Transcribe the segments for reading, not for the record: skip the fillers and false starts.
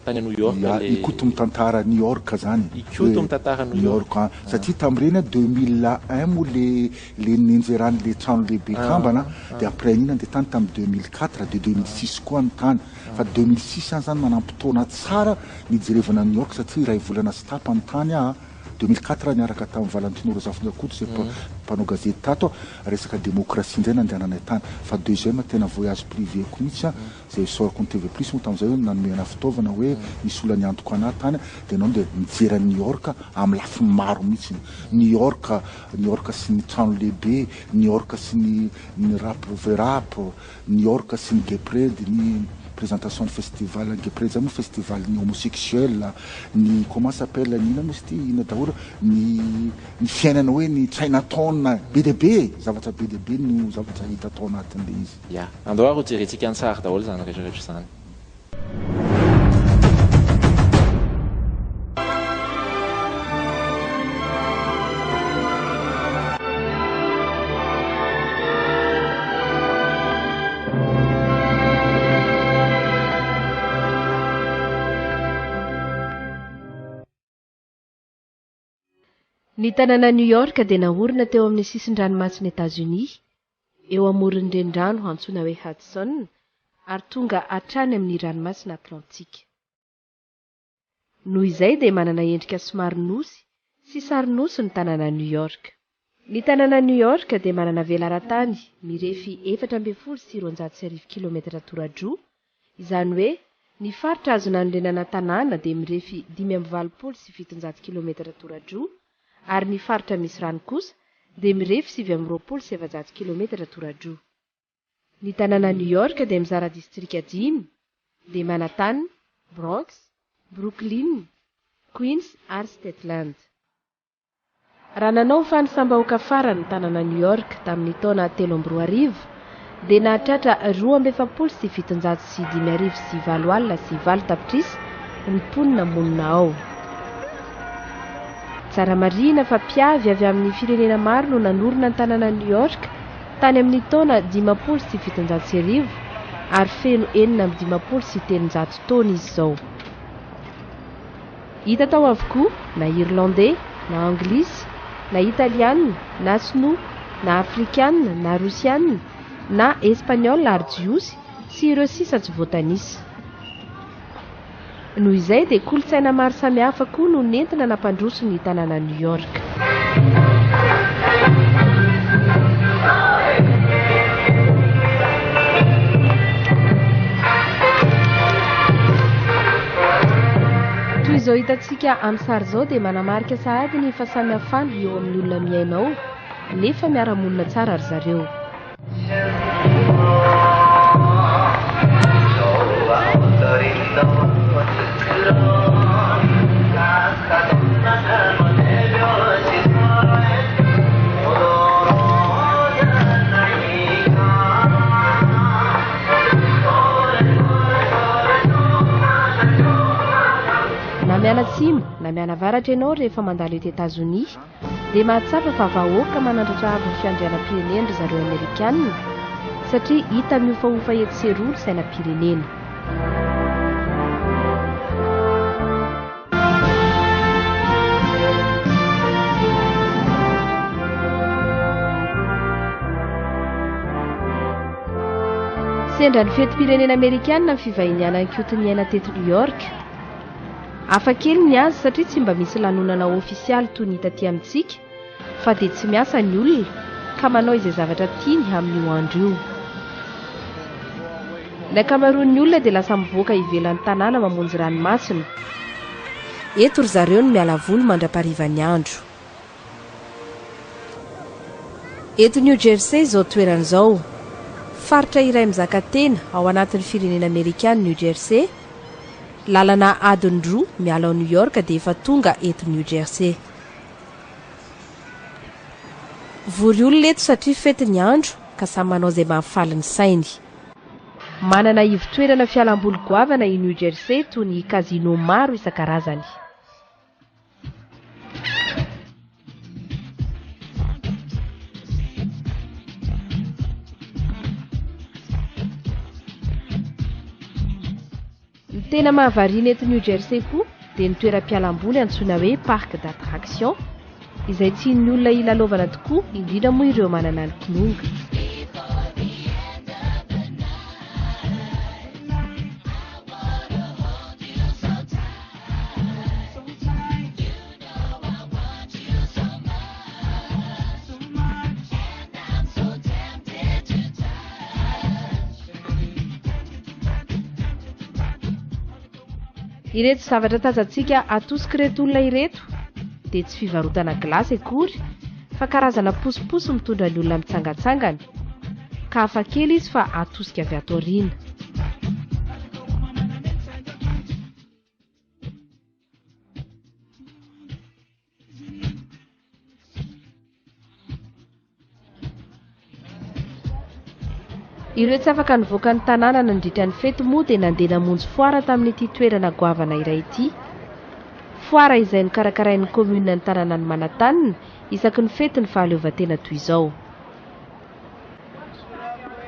Tany New York Ya, le. Ikoto mitantara New York zany. Ikoto mitantara New New York an. Satria tamin'ireny an, 2001 moa le le nenjerany le trano lehibe kambana, de après an'iny nandeha tany tamin'ny 2004, de 2006 koa ny tany. Fa 2006 aho zany manam-potoana tsara nijerevana New York satria iray volana sy tapany tany aho an. 2004 niaraka tamin'i Valentino Razafindrakoto izay mpanao gazety tato aho, resaka demokrasia indray nandehananay tany. Fa deuxième tena voyage privé-ko mihitsy an, Izay isaorako ny TV Plus moa tamin'izay hoe nanome anah fitaovana hoe nisy olona niantoka anah tany dia ianao dia mijery an'i New York amin'ny lafiny maro mihitsy. New York, New York sy ny trano lehibe, New York sy ny ny rap the rap, New York sy ny gay pride, ny présentation ny festival ny gay pride zany moa festival ny homosexuel, ny comment s'appelle ny inona moa izy ity inona daholo ny ny fiainana hoe ny Chinatown be dia be e! Zavatra be dia be no zavatra hita tao anatin'ilay izy. Ya. Andao ary ho jerentsika an-tsary daholo izany rehetra rehetra izany. Ny tanàna New York dia naorina teo amin'ny sisin-dranomasin'i Etazonia, eo amoron'ny renirano antsoina hoe Hudson, ary tonga hatrany amin'ny Ranomasina Atlantika. Noho izay dia manana endrika somary nosy sy sary nosy ny tanàna New York. Ny tanàna New York dia manana velaran-tany mirefy 1214 kilometatra toradroa, izany hoe ny faritra azo nanorenana tanàna dia mirefy 785 kilometatra toradroa ary ny faritra misy rano kosa dia mirefy 429 kilometatra toradroa. Ny tanàna New York dia mizara distrika dimy, dia Manhattan, Bronx, Brooklyn, Queens ary Staten. Raha nanao fanisam-bahoaka farany ny tanàna New York tamin'ny taona 2003 dia nahatratra 742 808 tapitrisa ny mponina monina ao. Tsara marihina fa mpiavy avy amin'ny firenena maro no nanorina ny tanàna New York tany amin'ny taona 1750 ary feno 356 taona izy izao. Hita tao avokoa na Irlandey, na Anglisy, na Italiana, na Sinoa, na Afrikana, na Rosiana, na Espaniola ary Jiosy sy ireo sisa tsy voatanisa. Noho izay dia kolontsaina maro samihafa koa no nentina nampandroso ny tanànan'i New York. Toy izao hitantsika amin'ny sary izao dia manamarika sahady ny fahasamihafana eo amin'ny olona miaina ao nefa miara-monina tsara ry zareo. Na mianatsimo na mianavaratra ianao rehefa mandalo eto Etazonia dia mahatsapa fa vahoaka manandratra avo ny fiandrianam-pireneny ry zareo Amerikana satria hita mihofahofa etsy sy eroa ny sainam-pirenena. Sendra ny fetim-pirenena amerikana ny fivahinianan'i Kotoniaina teto New York. Hafa kely ny azy satria tsy mba misy lanonana ofisialy toy ny taty amintsika fa dia tsy miasa ny olona ka manao izay zavatra tiany amin'io andro io. Ny ankamaroan'ny olona dia lasa mivoaka ivelan'ny tanàna mamonjy ranomasina. Eto ry zareo no miala voly mandra-paharivan'ny andro. Eto New Jersey izao toerana izao. Faritra iray mizaka tena ao anatin'ny firenena amerikana New Jersey. Lalana adiny roa miala ao New York dia efa tonga eto New Jersey. Vory olona eto satria fety ny andro ka samy manao izay mahafaly ny sainy. Manana ivon-toerana fialamboly goavana i New Jersey toy ny casino maro isan-karazany. Ny tena mahavariana eto New Jersey koa dia ny toeram-pialamboly antsoina hoe parc d'attraction izay tian'ny olona hilalaovana tokoa indrindra moa ireo manana ny kilonga. Ireto zavatra tazantsika atosik'ireto olona ireto dia tsy fivarotana gilasy akory fa karazana posiposy mitondra ny olona mitsangantsangana ka hafa kely izy fa atosika avy ato aoriana. Ireo tsy afaka nivoaka ny tanàna nandritra ny fety moa dia nandeha namonjy foara tamin'ity toerana goavana iray ity. Foara izay nokarakarain'ny kaominina ny tanànan'i Manhattan isaky ny fetin'ny fahaleovantena toy izao.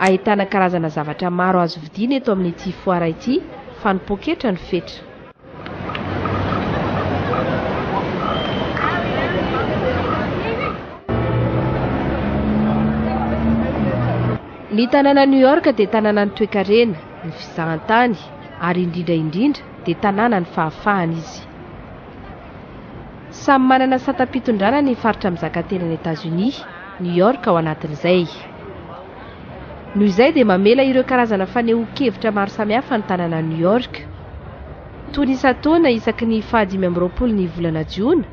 Ahitana karazana zavatra maro azo vidiana eto amin'ity foara ity fa ny poketra no fetra. Ny tanànan'i New York dia tanànan'ny toekarena, ny fizahantany ary indrindra indrindra dia tanànan'ny fahafahana izy. Samy manana satam-pitondrana ny faritra mizaka tenan'i Etazonia, New York ao anatin'izay. Noho izay dia mamela ireo karazana fanehoan-kevitra maro samihafa ny tanànan'i New York. Toy ny isan-taona isaky ny faha 25 ny volana jiona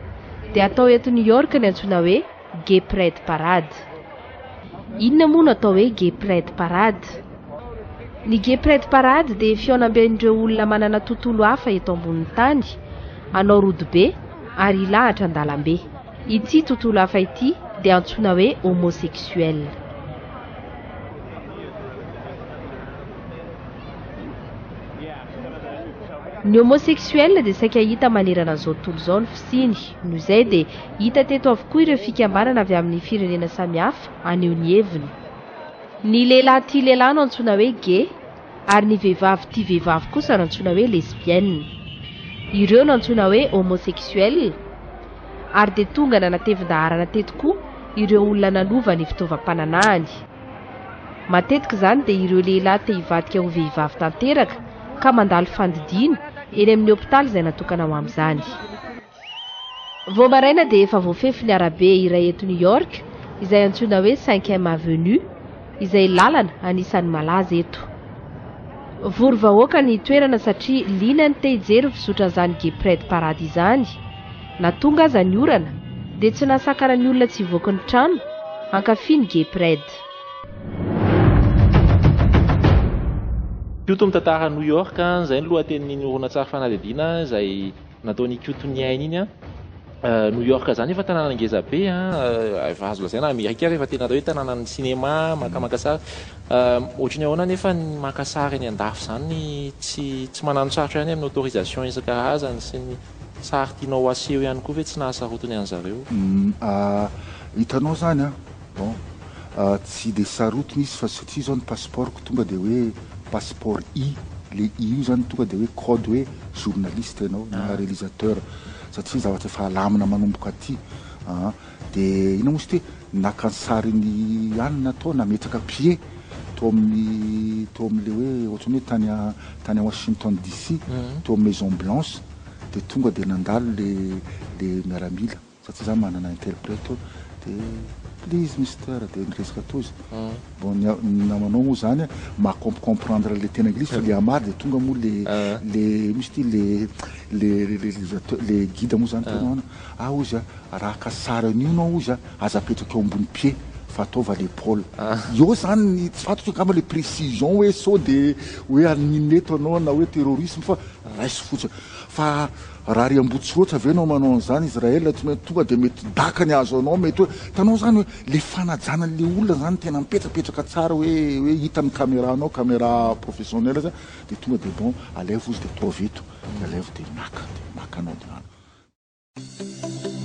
dia atao eto New York ny antsoina hoe Gay Pride Parade. Inona moa no atao hoe Gay Pride Parade? Ny Gay Pride Parade dia fihaonamben'ireo olona manana tontolo hafa eto ambonin'ny tany, hanao rodobe ary hilahatra an-dalambe. Ity tontolo hafa ity dia antsoina hoe homosexuel. Ny homosexuel dia saika hita manerana an'izao tontolo izao ny fisiany. Noho izay dia hita teto avokoa ireo fikambanana avy amin'ny firenena samihafa haneho ny heviny. Ny lehilahy tia lehilahy no antsoina hoe gay ary ny vehivavy tia vehivavy kosa no antsoina hoe lesbienne. Ireo no antsoina hoe homosexuel ary dia tonga nanatevin-daharana teto koa ireo olona nanova ny fitaovam-pananahany. Matetika izany dia ireo lehilahy te hivadika ho vehivavy tanteraka ka mandalo fandidiana eny amin'ny hopitaly izay natokana ho amin'izany. Vao maraina dia efa voafefy ny arabe iray eto New York izay antsoina hoe Cinquième Avenue, izay lalana anisan'ny malaza eto. Vory vahoaka ny toerana satria liana ny te hijery ny fizotran'izany Gay Pride Parade izany. Na tonga aza ny orana dia tsy nahasakana ny olona tsy hivoaka ny trano hankafy ny Gay Pride. Kyoto mitantara New York, izay no lohatenin'iny horonantsary fanadihadiana izay nataon'i Koto niaina iny an. New York zany efa tanàna ngeza be an, efa azo lazaina Amerika ary efa tena atao hoe tanànan'ny cinéma, makamaka sary. Ohatry ny ahoana anefa ny maka sary any an-dafy izany tsy tsy manano sarotra ihany amin'ny autorisation isan-karazany sy ny sary tianao aseho ihany koa ve tsy nahasarotiny an'zareo? Hitanao zany an, bon, tsy dia sarotiny izy fa satria zao ny passeport-ko tonga dia hoe passeport I, le I io zany tonga dia hoe code hoe journaliste ianao na réalisateur satria zavatra efa alamina manomboka aty an, de inona moa izy ity naka ny sarin'i anona tao nametraka pied tao amin'ny tao amin'le hoe ohatran'ny hoe tany tany Washington DC tao amin'ny Maison Blanche de tonga de nandalo le le miaramila satria za manana interprète eo de please mister de niresaka teo izy bon ny ny namanao moa zany maha comprendre le teny anglisy fa le amary de tonga moa le le misy ty le le réalisateur le guide moa zany tena ah ozy a raha haka sary an'io nao ozy a aza apetraka eo ambony pied. Fa ataova l'épaule. Eo zany ny tsy fantatro angamba le précision hoe sao de hoe haninona eto anao na hoe terrorisme fa raiso fotsiny. Fa raha ry Ambohitsiroatra ve no manao an'izany Israël tsy mety tonga de mety daka ny azo anao mety hoe hitanao zany hoe le fanajana an'le olona zany tena mipetrapetraka tsara hoe hoe hita ny caméra anao caméra professionnel zany de tonga de bon alaivo izy de ataovy eto de alaivo de maka de maka anao de any.